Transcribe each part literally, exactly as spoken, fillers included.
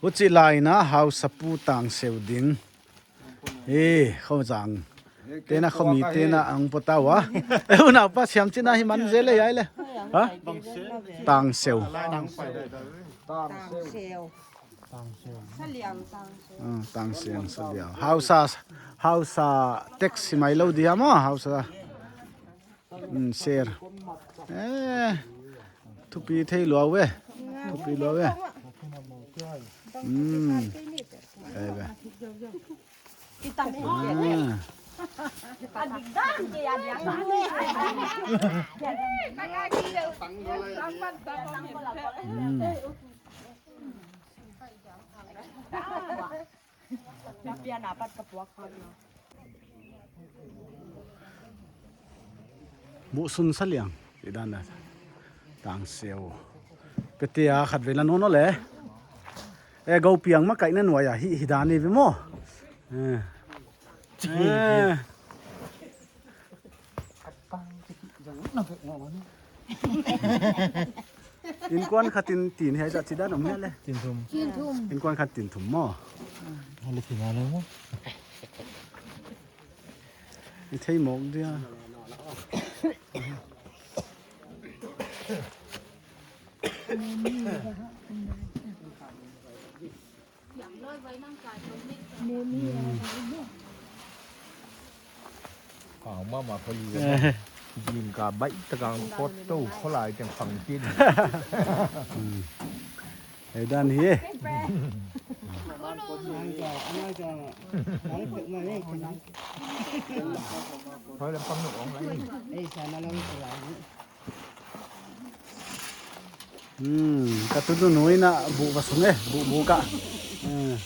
Huchi lai in a hausapu Tangseu ding. Eh, khozang. Tena khomi tena ang pota ua. Eh, unaupa siam china hi man zel e ai le. Ha? Tangseu. Tangseu. Saliang Tangseu. Ah, Tangseu, Saliang. Hausa, hausa text mai lou dia maw, hausa. Hmm, share. Eh, thupi thei lua ve. Thupi lua ve. Hmm. Ai ve. Ah. Hmm. Buh sun Saliang, i dan a. Tangseu. Petea khat vei la nono le. Eh, goupiang makaihna nuai a hi, hi dan i ve maw. Eh. Eh. Inkuan khat in tin hiai zah chi dan om hia le. Tin thum. Tin thum. Inkuan khat tin thum maw. Hale thina le maw. I thei mawk dia. Kau mama kau li. Jingkal baih tak a photo kholai teng phang khin. Hmm. Ei dan hi. Hoi lam pang nu ong lai. Hmm, ka tu nu nui na bu va sung e, bu bu ka. Hmm.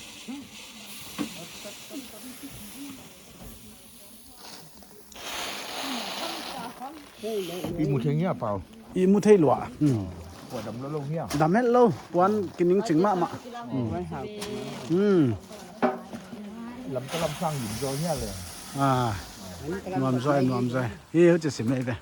I mu thei ngia pau. I mu thei lua. Hmm. Kua dam lou lou ngia. Dam het lou, puan kining ching mahmah. Hmm. Hmm. Lam ka lam sang lim zaw ngia le. Ah. Nuam zaw, nuam zaw. Hi, huchi sim e ve.